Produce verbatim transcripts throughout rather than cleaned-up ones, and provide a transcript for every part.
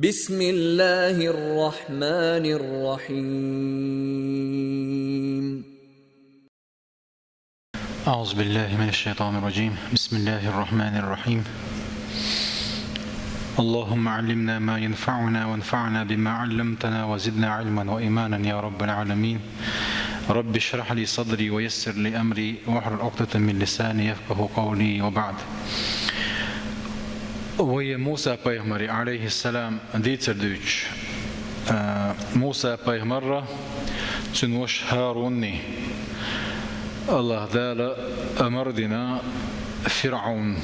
بسم الله الرحمن الرحيم. أعوذ بالله من الشيطان الرجيم. بسم الله الرحمن الرحيم. اللهم علمنا ما ينفعنا وانفعنا بما علمتنا وزدنا علما وإيمانا يا رب العالمين. رب اشرح لي صدري ويسر لي أمري واحلل عقدة من لساني يفقهوا قولي وبعد. Вай Муса пайхамара, алейхиссалам, дийцар дуьйцуш, а, Муса пайхамара, цуьнан вашас ХӀарунна Аллаха Дала амар дина ФирӀавн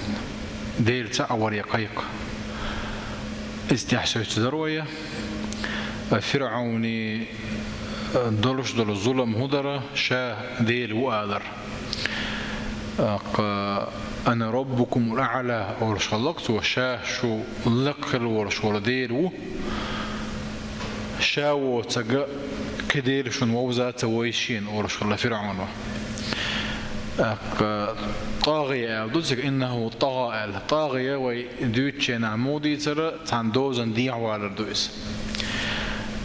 Дела цхьаъ варе кхайкха. Иза тӀехь соьца дара вай. ФирӀавне, а, долуш долу зулам хӀун дара, ша Дела ву алар. ТӀаккха «Ана раббукумул аъла» олуш хилла-кх цо, ша шу лакха хила волуш волу Дела ву. Ша воцург кхин дела шуна вовза а ца войзу шена, олуш хилла ФирӀавно. ТӀаккха тӀагӀия аьлла ду цига, «Иннаху тӀагӀа» аьлла. ТӀагӀия вай дуьйцучу хенахь муха дийцара, цхьана дозанна дехьавалар ду иза.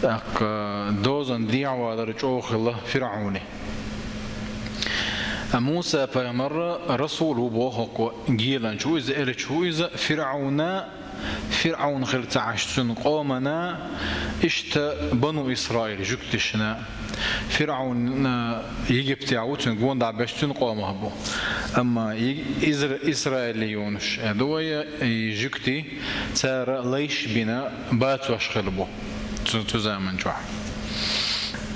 ТӀаккха дозанна дехьавалар чӀогӀа хилла ФирӀавне. Ткъа Муса пайхамар расул ву боху-кх, геланча ву иза, элча ву иза, ФирӀавна, ФирӀавн хир ца Ӏаш цуьнан къомана, иштта Бану Исраил жуьгташна. ФирӀавн, а, Египтехь ву, цуьнан гонах беш цуьнан къомах бу. Амма и-, изра-, исраилиюнаш, э, ду вай, и жуьгтий, цара лайш бина бацош хилла бу цу, цу заман чохь.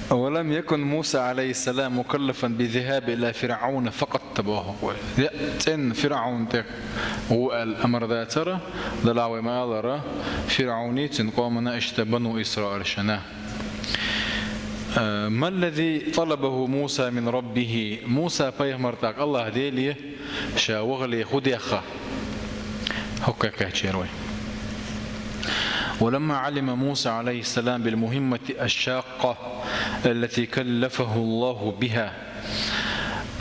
«ولم يكن موسى عليه السلام مكلفا بالذهاب إلى فرعون فقط» боху вай. Я, цӀенна ФирӀавн тӀе ву аьлла амар дацара, делахь вай ма аллара, ФирӀавний, цуьнан къомана, иштта Бану Исраилшна. Э, «ما الذي طلبه موسى من ربه». Муса пайхамар тӀаккха Аллаха Деле ша вахале хӀун дехха? ХӀокху кхечера вай. «ولما علم موسى عليه السلام بالمهمة الشاقة التي كلفه الله بها».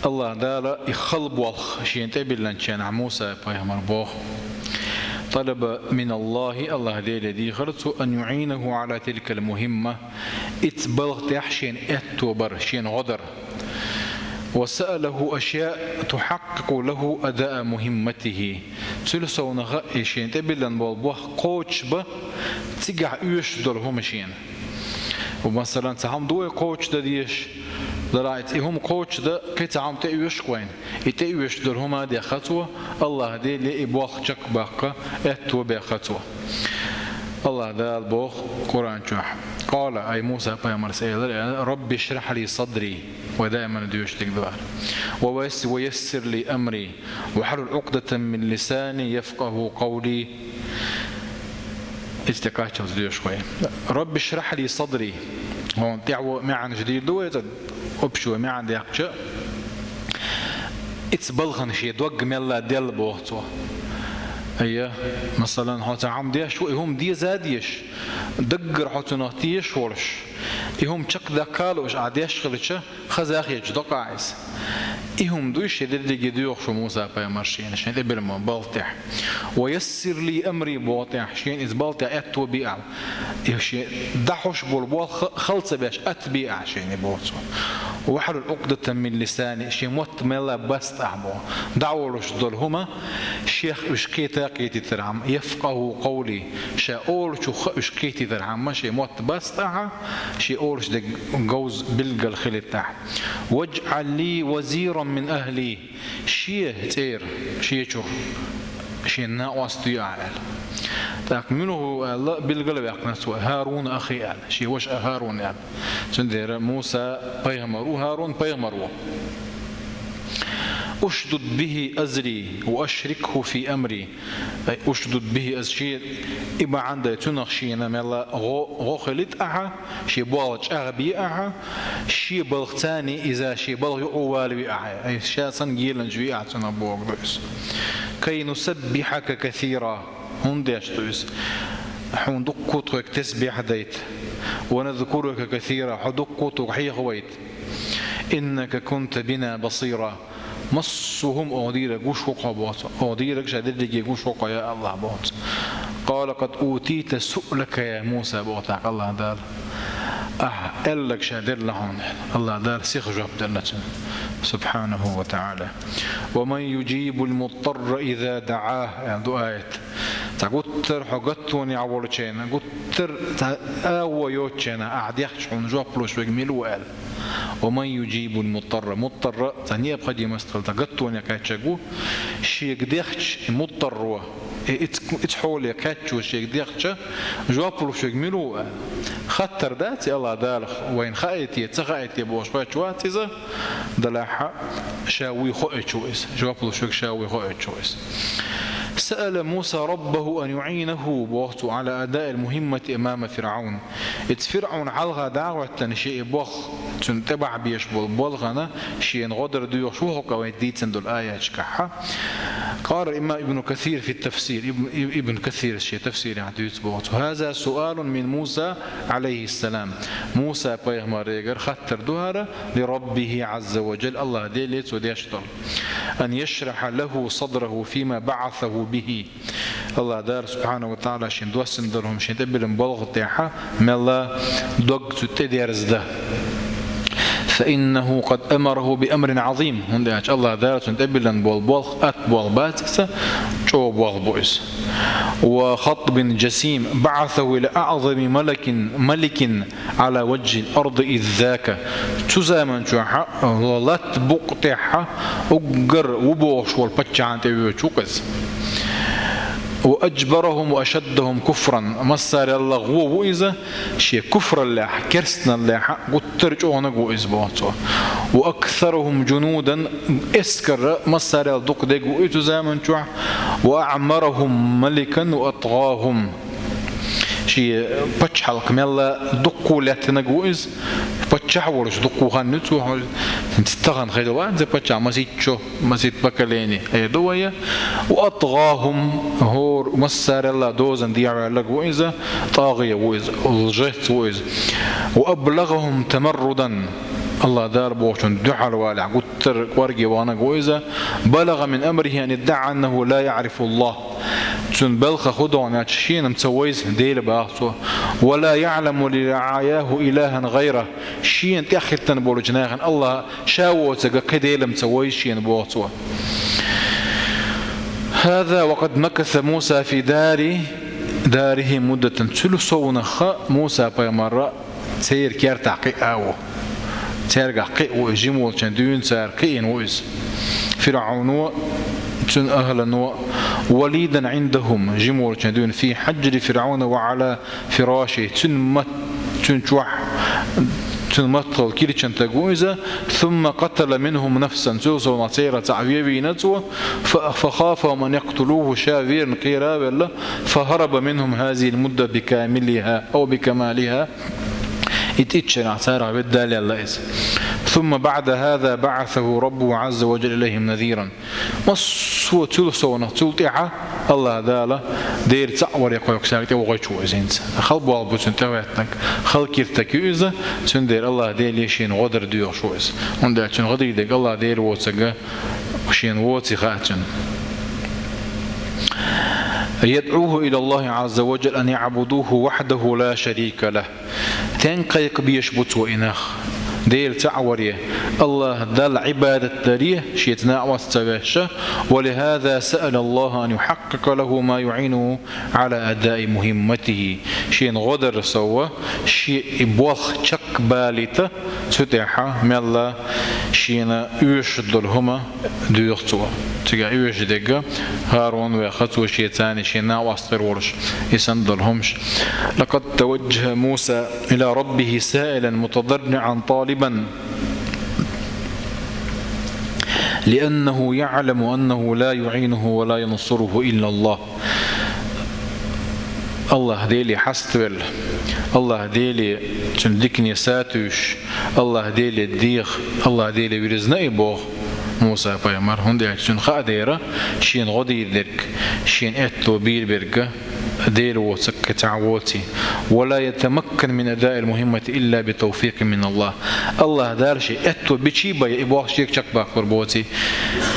Аллаха Дала и хала болх шена тӀе биллинчу хенахь Муса пайхамар боху. «طلب من الله», Аллаха Деле дийхира цо, «أن يعينه على تلك المهمة». Иза балха тӀехь шена аьтто бар, шена гӀо дар. «وسأله أشياء تحقق له أداء مهمته». Цуьнан совнаха и шена тӀе биллина болу болх кхочушбан, цигахь оьшуш долу хӀума шена. Масалан, цхьа хӀума ду вай кхочушдан дезаш, делахь и хӀума кхочушдан кхин цхьа хӀума тӀеоьшу-кх вайна. И тӀеоьшуш долу хӀума дехха цо, Аллаха Деле и болх чекхбаккха аьтто бехха цо. Аллаха Дала боху Къуръан чохь: «قال», ай Муса пайхамарс элира аьлла: «رب اشرح لي صدري». Вай даимана доьшуш дерг ду хӀара. «ويس-, ويسر لي أمري واحلل عقدة من لساني يفقهوا قولي». Иза тӀе кхаччалц доьшу вай. «رب اشرح لي صدري». ХӀунда тӀехь ву маьӀнаш дийр ду вай, цӀа общий маьӀна дехча. Иза балхана шен дог мелла делла боху цо. Айя, масалан, хьо цхьа хӀума деш ву, и хӀума деза а дезаш, даггара хьо цунах тешаш волуш, и хӀума чекхдаккха а лууш ахь деш хилча, хаза хеташ докъахь иза. И хӀума ду шен дерриге доьхуш ву Муса пайхамар шена, шен тӀе биллина болу балха тӀехь. «ويسر لي أمري» боху тӀехь, шена иза балха тӀехь аьтто бе ахь. И шен дӀахьош болу болх хала ца беш, атта бе ахь шена, боху цо. «واحلل عقدة من لساني», шен мотт мелла баста ахь, боху. ДӀаволуш долу хӀума шех уьш кхета а кхетийтархьама, «يفقهوا قولي», ша олучух а уьш кхетийтархьама, шен мотт баста ахь, шен олуш дерг говза билггал хилийта ахь. «واجعل لي وزيرا من أهلي». Шен цӀера, шен чуьра, шен накъост дуй ахь аьлла. ТӀаккха муьлха ву аьлла, билгал а ваьккхина цо, «هارون أخي» аьлла, шен ваша ХӀарун аьлла. Цундела Муса пайхамар ву, ХӀарун пайхамар ву. «أشدد به أزري وأشركه في أمري». Ай, «أشدد به أزري», шен и бахьана дай цунах шена мелла гӀо, гӀо хилийта ахьа, шен болх чӀагӀбе ахьа, шен балхца иза шен балха юкъа валаве ахьа. Ай, ша санна геланча ве ахьа цунах, бохург ду иза. «كي نسبحك كثيرا». ХӀунда деш ду иза? Хьуна дуккха а тхоьга тасбихь дайта. «ونذكرك كثيرا», хьо дуккха а тхоьга хьехавайта. «إنك كنت بنا بصيرا». Массо а хӀума оха дийриг гуш ву-кх хьо, боху цо. Оха дийриг ша дерриге гуш ву-кх хьо, я АллахӀ, боху цо. قال قد أوتيت سؤلك يا موسى, боху тӀаккха АллахӀ Дала. Ахь аьлларг ша делла хьуна. АллахӀ Дала сиха жоп делла цунна. سبحانه وتعالى. ومن يجيب المضطر إذا دعاه, аьлла ду аят. Цхьа гуттар хьо гаттонехь волчу хенахь, гуттар цхьа агӀо йоцучу хенахь, ахь дехча хьуна жоп луш верг мила ву аьлла. ومن يجيب المضطر. Муттарра цхьа необходимость хилла, цхьа гаттоне кхаьчнарг ву, шега дехча и муттарро, и, иц-, ица хьоле кхаьччо шега дехча, жоп луш верг мила ву аьлла. Хаттар дац и АллахӀ Далах, вайна хаийта, ца хаийта бохуш хоьттуш вац иза, делахь а ша вуй хоуьйтуш ву иза, жоп луш верг ша вуй хоуьйтуш ву иза. سأل موسى ربه أن يعينه, боху цо, على أداء المهمة أمام فرعون. Иза ФирӀавн хьалха дӀа а хӀоьттина, шен и болх, цунна тӀебахьа безаш болу болхана шена гӀо дар доьхуш ву хӀокху вай дийцина долу аяташкахь. قال الإمام ابن كثير في التفسير, Ибн, Ибн Касира шен тафсирехь дуьйцу боху цо: هذا سؤال من موسى عليه السلام. Муса пайхамарегара хаттар ду хӀара, لربه عز وجل, АллахӀ Деле цо деш долу. أن يشرح له صدره فيما بعثه به. АллахӀ Дала, سبحانه وتعالى, шен доссина долу хӀума, шен тӀебиллина болх тӀехь мелла дог цу тӀедерзадан. فإنه قد أمره بأمر عظيم. ХӀунда аьлча АллахӀ Дала цунна тӀебиллина болу болх атта болх бац иза, чӀогӀа болх бу иза. وخطب جسيم. بعثه إلى أعظم ملك، ملك على وجه الأرض إذ ذاك. Цу заман чохь латта букъа тӀехь уггар ву бохуш волу паччахьна тӀе воьдуш ву-кх иза. وأجبرهم وأشدهم كفرا. Массарел а гӀо ву иза, шен куфраллехь, керстаналлехь гуттар а чӀогӀаниг ву иза, боху цо. وأكثرهم جنودا. Эскар а массарел а дукха дерг ву иза цу заман чохь. وأعمرهم ملكا وأطغاهم. Шен пачхьалкх мелла дуккха лаьттинарг ву иза. Паччахь а волуш дуккха хан ю цо. Тахана хир вац иза паччахь, масийтта шо, масийтта поколение. Хьеду вай. وأطغاهم, хӀора массарел а дозанна дехьаваьлларг ву иза, тӀагӀи ву иза, лжец ву иза. وأبلغهم تمردا. АллахӀ Дала бохучунна дуьхьал валахь, гуттар а кӀорге ваханарг ву иза. بلغ من أمره أن ادعى أنه لا يعرف الله. Цуьнан балхах хӀун ду аьлча, шена-м ца вевза Дела, боху цо. ولا يعلم لرعاياه إلها غيره. Шена тӀехӀиттина болчу нахана АллахӀ ша воцург кхин Дела-м ца вевза шена, боху цо. هذا وقد مكث موسى في دار، داره مدة. Цул совнаха Муса пайхамар церан кертахь кхиъна ву. Цаьргахь кхиъна ву иза, жима волчу дуьйна цара кхиъна ву иза. ФирӀавно, цуьнан ахӀлано, وليدا عندهم, жима волчу дуьйна, في حجر فرعون وعلى فراشه, цуьнан мат-, цуьнан чохь, цуьнан маттахь кирчина стаг ву иза, ثم قتل منهم نفسا, цул совнаха церан цхьаъ вен вийна цо, ف-، فخافهم أن يقتلوه, ша верна кхера а велла, فهرب منهم هذه المدة بكاملها أو بكمالها. И тӀаьххьарчу шарахь ведда далаелла иза. ثم بعد هذا بعثه ربه عز وجل إليهم نذيرا. Массо а цул совнаха, цул тӀаьхьа АллахӀ Дала Делан цхьаъ варе кхойкхуш цаьрга тӀе вахийтуш ву иза хӀинца. Хала болх бу цуьнан тӀехӀоьттинарг, хала киртаг ю иза, цундела АллахӀ Деле шена гӀо дар доьхуш ву иза. ХӀунда аьлча цуьнан гӀо дийр дерг АллахӀ Дела воцург шена воций хаьа цуьнан. يدعوهم إلى الله عز وجل أن يعبدوه وحده لا شريك له. Стенга кхайкха безаш бу цо и нах? Делан цхьаъ варе, АллахӀ Далла Ӏибадат даре, шеца накъост ца веш. ولهذا سأل الله أن يحقق له ما يعينه على أداء مهمته. Шена гӀо дарал сов, шен и болх чекхбалийта, цу тӀехь мелла шена оьшуш долу хӀума доьху цо. Цигахь оьшуш дерг ХӀарун ваха, цо шеца, шен накъост хир волуш, и санна долу хӀумаш. لقد توجه موسى إلى ربه سائلا متضرعا طالبا، لأنه يعلم أنه لا يعينه ولا ينصره إلا الله. АллахӀ Деле хьаставелла, АллахӀ Деле цуьнан дикане сатуьйсуш, АллахӀ Деле деха, АллахӀ Деле вирзина и боху Муса пайхамар, хӀунда аьлча цуьнан хаа дера, шена гӀо дийр дерг, шена аьтто бийр берг Дела воцург кхин цхьа воций. ولا يتمكن من أداء المهمة إلا بتوفيق من الله. АллахӀ Дала шен аьтто бичий бе, и болх шега чакхбаккхар боций.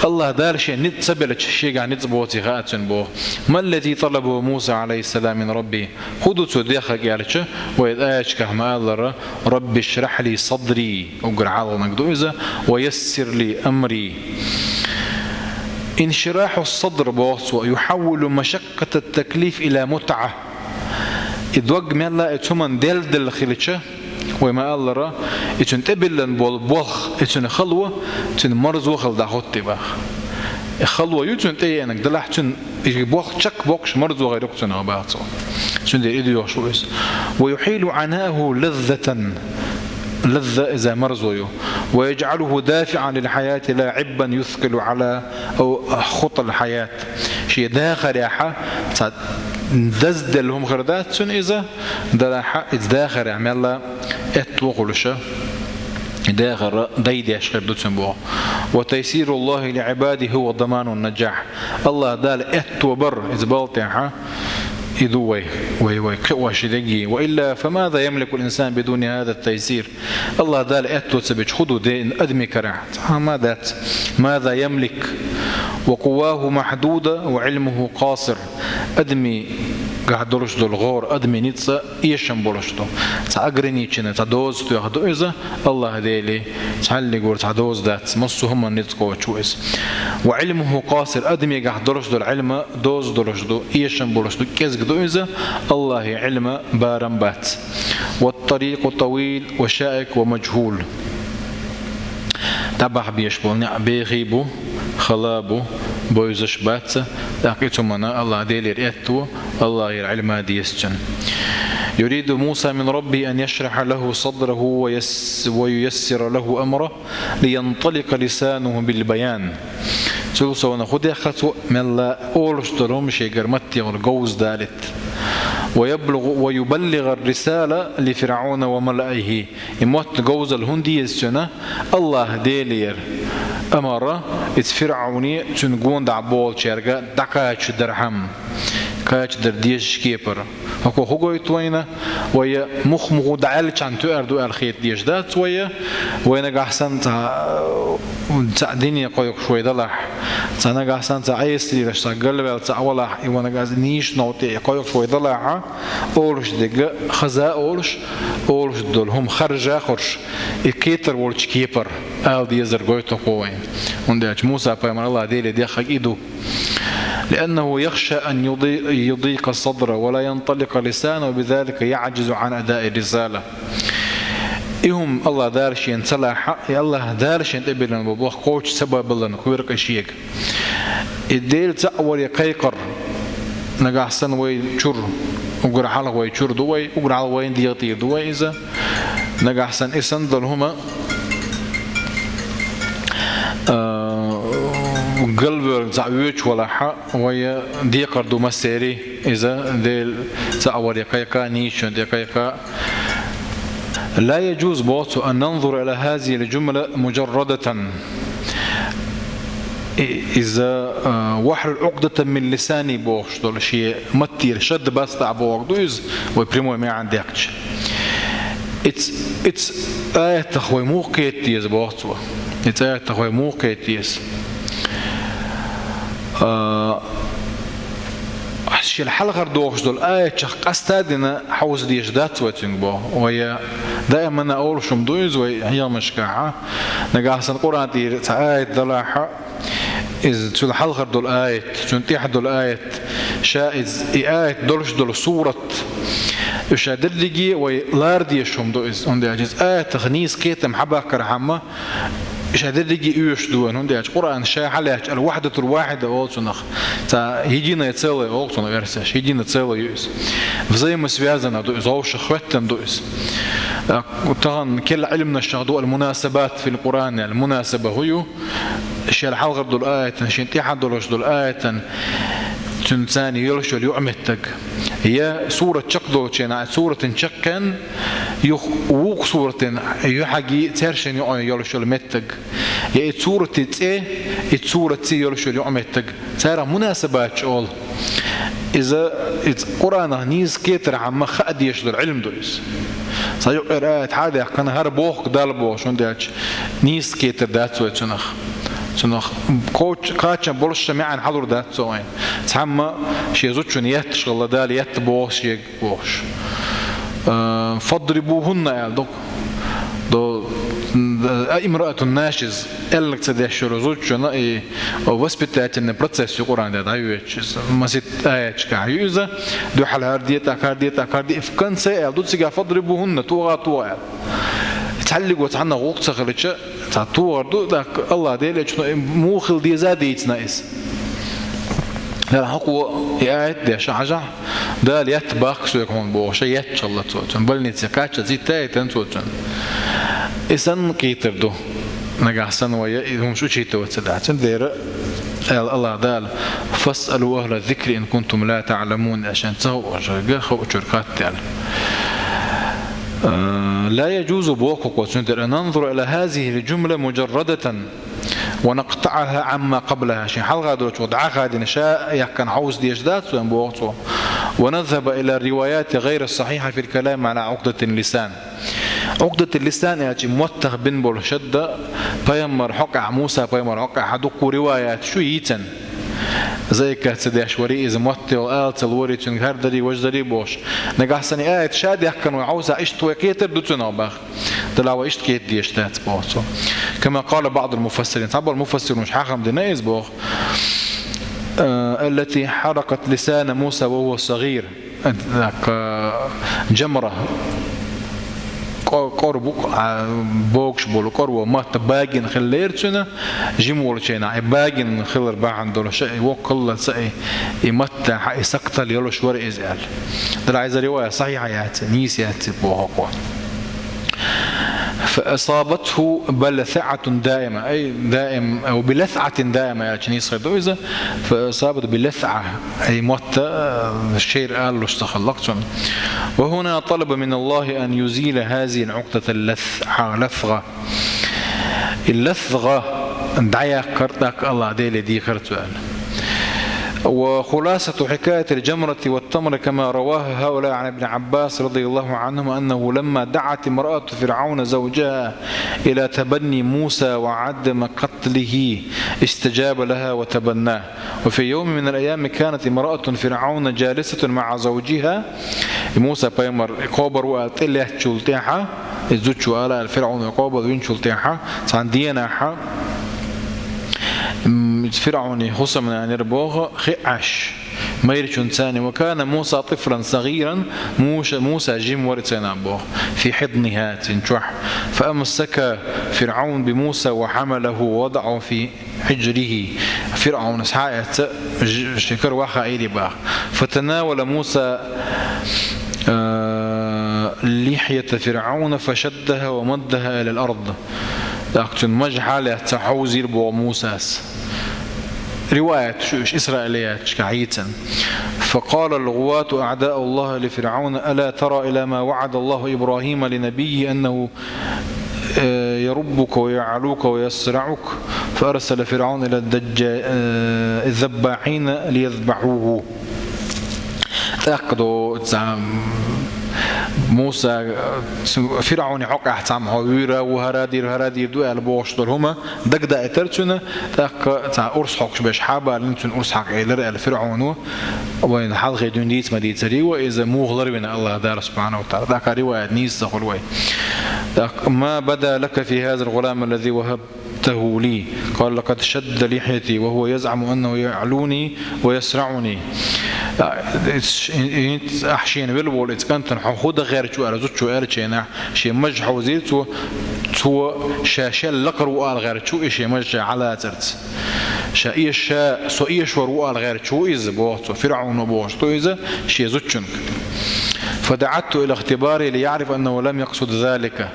АллахӀ Дала шен ницкъ ца белча, шегахь ницкъ боций хаа цунна боху. ما الذي طلبه موسى عليه السلام من ربه؟ ХӀун ду цо дехарг аьлча, вай аяташкахь ма-аллара: رب اشرح لي صدري, уггар хьалханиг ду иза, ويسر لي أمري. انشراح الصدر боху цо, يحول مشقة التكليف إلى متعة. И дог мелла а и цу хӀуманна делла-делла хилча, вай ма-аллара, и цуьнан тӀебиллина болу болх, и цуьнан хало, цуьнан марзо хила дӀахӀотти баха. И хало ю цуьнан тӀееанарг, делахь цуьнан и болх чекхбоккхуш марзо хир ю-кх цунах баха цо. Цундела и доьхуш ву иза. ويحيل عناءه لذة. Лазза иза марзо ю. ويجعله دافعا للحياة لا عبئا يثقل على أو خطى الحياة. Шен дахарехь цхьа дазделла хӀума хир дац цуьнан иза, делахь иза дахарехь мелла а аьтто хуьлуш, и дахар дайдеш хир ду цуьнан боху. وتيسير الله لعباده هو ضمان النجاح. АллахӀ Дала аьтто бар иза балтехь, и ду вай, вай, вай кхиош дерриге. وإلا فماذا يملك الإنسان بدون هذا التيسير؟ АллахӀ Дала аьтто ца бича хӀун ду ден адамийн карахь? Цхьа хӀума дац. ماذا يملك؟ وقواه محدودة وعلمه قاصر. Адамигахь долуш долу гӀора, адамийн ницкъ эшам болуш ду. Цхьа ограниченный, цхьа доза тоьхна ду иза, АллахӀ Деле, цхьаллигора цхьа доза дац, массо а хӀуманна ницкъ кхочуш ву иза. وعلمه قاصر, адамигахь долуш долу Ӏилма доза долуш ду, эшам болуш ду, кӀезиг ду иза, АллахӀан Ӏилма барам бац. والطريق طويل وشائك ومجهول. ДӀабахьа безаш болу неӀ бехий бу, хала бу, бевзаш бац, тӀаккха и цу хӀуманна АллахӀ Делера аьтто, АллахӀера Ӏилма деза цуьнан. يريد موسى من ربه أن يشرح له صدره ويس-، وييسر له أمره لينطلق لسانه بالبيان. Цул совнаха хӀун дехха цо, мелла а олуш долу хӀума шегара матте гӀур говза далийта. ويبلغ، ويبلغ الرسالة لفرعون وملئه. И мотт говзалла хӀунда деза цуьнан? АллахӀ Делера амар, иза ФирӀауне, цуьнан гондахь болчаьрга дӀакхачадархьама, кхачадар дезачу кепара. ХӀокхо хӀун гойту вайна? Вай мух-муха дӀаьллачхьана тоьар ду аьлла хета дезаш дац вай. Вай нагахь санна цхьа, цхьа дине кхойкхуш вай далахь, цхьа нагахь санна цхьа Ӏесаллаш, цхьа галваьлла цхьа валахь, и ванагахь нийса новкъа тӀе кхойкхуш вай далахь, олуш дерг хаза а олуш, олуш долу хӀума харжа а хуьлуш, и кхетар волчу кепара ала дезар гойту хӀокхо вайна. ХӀунда аьлча Муса-пайхамар АллахӀ Деле деххарг и ду. لأنه يخشى أن يضي-، يضيق صدره ولا ينطلق لسانه، بذلك يعجز عن أداء الرسالة. И хӀума АллахӀ Дала шена ца лахь, и АллахӀ Дала шена тӀебиллина болу болх кхочуш ца бан баларна кхоьру-кх и шега. И Дела цхьаъ варе кхайкхар, нагахь санна вай чуьра, уггар хьалха вай чуьра ду вай, уггар хьалха вайна дегӀан тӀера ду вай иза, нагахь санна и санна долу хӀума, а, галваьлла цхьаъ воьдуш валахь, вай декхар ду массеран, иза Дела цхьаъ варе кхайкха, нийсачунна тӀе кхайкха. لا يجوز боху цо أن ننظر إلى هذه الجملة مجردة. И-, иза, а, واحلل عقدة من لساني бохуш долу шен маттера шад бастахь бохург ду иза, вай прямой маьӀна дехча. Иц-, иц аятах вай муха кхета деза боху цо. Иц аятах вай муха кхета деза. А, шел хьалхара дохуш долу аятах къаста а дина хьовса дезаш дац вай цуьнга боху. Вай даимана олуш хӀума ду иза вай хьехамашкахь. Нагахь санна Къуръан тӀера цхьа аят далахь, иза цул хьалхара долу аят, цунна тӀехь долу аят, ша иза и аят долуш долу сурат, уьш дерриге вай лара дезаш хӀума ду иза. ХӀунда аьлча иза аятах нийса кхетам хьабаккхархьама, ша дерриге оьшуш ду вайна, хӀунда аьлча Къуръан ша хьалаьцча, аль-вахьдатуль-вахьида олу цунах. Цхьа единое целое олу цунах версеш, единое целое ю иза. Взаимосвязано ду иза, вовшах хӀоьттина ду иза. А, тахана керла Ӏилманашах ду аль-мунасабат филь-Къуръан аьлла, мунасаба хӀун ю? Шел хьалхара долу аятан, шен тӀаьхьа долуш долу аятан, цуьнан царна йолуш йолу юкъаметтиг. Я сурат чекхдолчу хенахь, суратан чаккхен, юха вукху суратан юьхьиги цаьршинна юкъе йолуш йолу меттиг. Я и сурати цӀе, и сурат цӀе йолуш йолу юкъаметтиг. Царах мунасабаташ олу. Иза, иза Къуръанах нийса кхетар хӀама хаа дезаш долу Ӏилма ду иза. Цхьа юкъера аят хьадаьккхина, хӀара бохург Далла бохуш, хӀунда аьлча нийса кхетар дац вай цунах. Цунах кхоч-, кхачам болуш ша маьӀна хьалур дац цо вайна. Цхьамма шен зудчунна етташ хилла, Дала етта боху шега бохуш. Э, «Фадрибухунна», аьлла ду. До, м, «Аимраатун нашиз», аьлларг ца деш йолу зудчунна и воспитательный процесс ю Къуръан тӀе дӀайоьдуш, масийтта аяташкахь ю иза, дуьхьал хӀара де, тӀаккха хӀара де, тӀаккха хӀара де, в конце аьлла ду цигахь: «Фадрибухунна», тоха, тоха аьлла. Цхьаллиго цхьанна гӀуллакх ца хилча, цхьа тохар ду, тӀаккха Аллах Делечу, но и муха хила деза а дийцина иза. ХӀара хӀокхо и аят деш хьажахь, Дала етта боху соьга хьуна бохуш, етташ хилла цо. Цунна больнице кхаччалц йиттина цо цунна. И санна кхетар ду. Нагахь санна вай и хӀумаш учитывать ца дац. Цундела аьлла Аллах Дала: «Фасъалу ахла зикри ин кунтум ла таъламун», аша ца хууш, га хууш чуьра кхетта аьлла. Э, ла яджузу боху кхо цундела: «Нанзуру ила хазихил джумла муджаррадатан ва накътаъаха амма къаблаха». Шен хьалха долчух дӀа а хадийна, ша яьккхина хьовса дезаш дац вайн боху цо. «Ва назхаба ила риваяти гайри сахьихьа фил калами ала Ӏукъдатил лисан». Ӏукъдатил лисан аьлча, маттах бина болу шадда пайхамар хьокъехь, Муса пайхамар хьокъехь дуккха риваят шу йийцина. Заикат ца деш варий иза, мотт йолу ала ца лорий цуьнга, хӀара дарий, важа дарий бохуш. Нагахь санна и аят ша даьккхина вай хьовса, иштта вай кхетар ду цунах боху. Делахь вай иштта кхета дезаш дац боху цо. Кама къала баъдул муфассирин. Цхьаболу муфассирунаш хьехам дина иза боху. Э, «Аллати хьаракат лисана Муса ва хува сагъир». ТӀаккха джамра, къо-, къора бу-, а, богуш болу къора вон матта багина хиллера цуьнан, жима волчу хенахь, и багина хилар бахьана долуш, и воккхаллаца и, и маттахь и сактал йолуш вара иза аьлла. Делахь иза ривая сахьихьа яц, нийса яц боху кхо. «Фа асабатху балсаъатун даима», ай, даим, ау биласъатин даима аьлча нийса хир ду иза. «Фа асабат биласъа», ай, мотта, э, шера алалуш ца хиллакх цунна. «Ва хуна талаба мин Аллахи ан юзила хазил Ӏукъдатал лас-, ласгӀа». И ласгӀа дӀаяккхар тӀаккха Аллах Деле дийхар цо аьлла. «Ва хуласату хьикаятил джамрати ва тамри кама раваха хаула Ан ибни Аббас радияллаху анхума аннаху ламма даъат имраату ФиргӀавна завджаха ила табанни Муса ва Ӏадама къатлихи, истаджаба лаха ва табанна. Ва фи йовмин минал айями канат имраату ФиргӀавна джалисатун маъа завджиха». И Муса пайхамар кхобур ву аьлла тӀелеттачул тӀаьхьа, и зудчо ала аьлла, ФиргӀавна кхобур винчул тӀаьхьа, цхьана денахьа, м, ФиргӀавна хӀусамнанера боху хиъаш. Майрачун царна: «Ва кана Муса тӀифлан сагӀиран», Муша, Муса жима вара царна боху, «фи хьиднихӀа», цуьнан чохь. «Фа амсака ФиргӀавн би Муса ва хьамалаху ва вадагӀаху фи хьиджрихӀи». ФиргӀавна схьа а эцна, ж-, шен кара ваха айри баха. «Фа танавала Муса, а, лихьята ФиргӀавна фа шаддаха ва маддаха илал ард». ТӀаккха цуьнан маж хьалаэцна хьовзийра боху Мусас. Риваят шу уьш исраилияташкахь йийцина. «Фа къала ал-гӀувату аъдауллахи ли ФиргӀавна: ала тара ила ма ваъада Аллаху ИбрахӀима ли набиййихӀи аннаху, э, яруббука ва яълука ва ясрагӀука? Фа арсала ФиргӀавну ила ддаджа-, э, ддаббахьина ли язбахьуху». ТӀаккха до, цхьа, Муса, цу ФиргӀавна хьокъехь цхьамма хьо вуьйр ву, хӀара дийр, хӀара дийр ду аьлла бохуш долу хӀума дагадайтира цуьнан, тӀаккха цхьа урс хьокхуш берш хьабалийна, цуьнан урс хьакхаэлира аьлла ФиргӀавно, вайна хьалхе дуьйна дийца ма дийцарий вай, иза муха ларвина Аллах Дала субхьанаху ва тагӀала. ТӀаккха риваят нийса ца хуьлу вай. ТӀаккха: «Ма бада лака фи хазал гӀулам аллази вахаб таху ли». «Къала лакъад шадда лихьяти ва хӀува язӀаму аннаху яълуни ва ясрагӀуни». А, ис-, ин-, ин-, ахь шена велла волу иза кӀантана хьо хӀун дан гӀерташ ву аьлла, зудчо аьллачу хенахь, шен маж хьовзийра цо, цо ша шел лакхара ву ала гӀерташ ву, и шен маж ша хьалацарца. Ша эш-, ша, со эшвар ву ала гӀерташ ву иза, боху цо, ФиргӀавно бохуш ду иза шен зудчуьнга. «Фа даӀатту ила ихтибари ли яърифа аннаху лам якъсуд залика».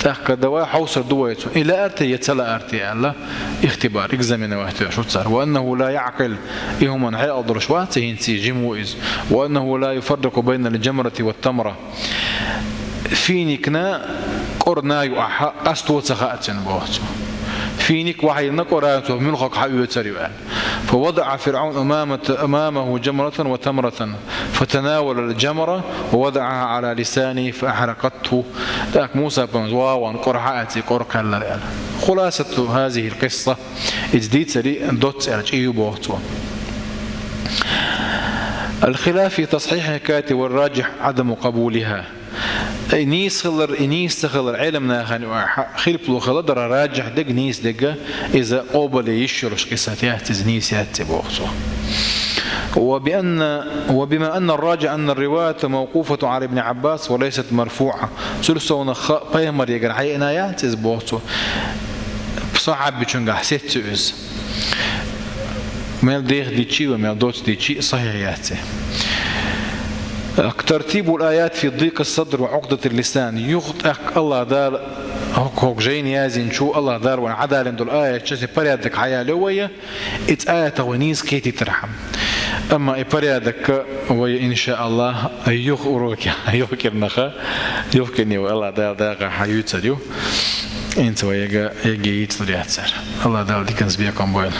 ТӀаккха давай хьовсур ду вай цо, и лаьара те я ца лаьара те аьлла, ихтибар, экзаменовать веш ву цара. «Ва аннаху ла яъкъил», и хӀуманна хьекъал долуш вац хӀинца, жима ву иза. «Ва аннаху ла юфаррикъу байнал джамрати ва тамра». Финикна къорана ю ахьа, къасто ца хаьа цуьнан, боху цо. Финик вахьийна къора цо муьлхарг хьаоьцур ю аьлла. فوضع فرعون أمامة، أمامه جمرة وتمرة، فتناول الجمرة ووضعها على لسانه فأحرقته. Так, Муса пайхамар вагӀан кӀор хьаэци, кӀор кхаллар аьлла. خلاصة هذه القصة, из дийцари доцца аьлла, чӀий ю боху цо. الخلاف في تصحيح الحكاية والراجح عدم قبولها. И нийса хилар, и нийса ца хилар, Ӏелам нахана хилпало хила дара, раджихь дерг, нийса дерг, иза къобалъе йиш йолуш кхисат яц, иза нийса яц боху цо. وبأن، وبما أن الراجح أن الرواية موقوفة على ابن عباس وليست مرفوعة. Цуьрсовнах пайхамарегара хьаеана яц иза боху цо. Сахьабичунгахь сеццо иза. Мел деха дичи ва мел доцца дичи сахьихь яц. ترتيب الآيات في ضيق الصدر وعقدة اللسان. Юха тӀаккха Аллах Дала хӀокху жайна яздинчу Аллах Дала вайна Ӏадалина долу аятчасе порядок хьаялайо вай, и цӀаята вай нийса кхетийтархьама. Амма и порядок вай, иншааллах, юха уроке, юха кӀирнаха, юха кӀирне вай Аллах Дала дагӀа хьан юьйцур ю. Инца вай яга, яге йийцалур яцара. Аллах Дала диканца бекхам бойла.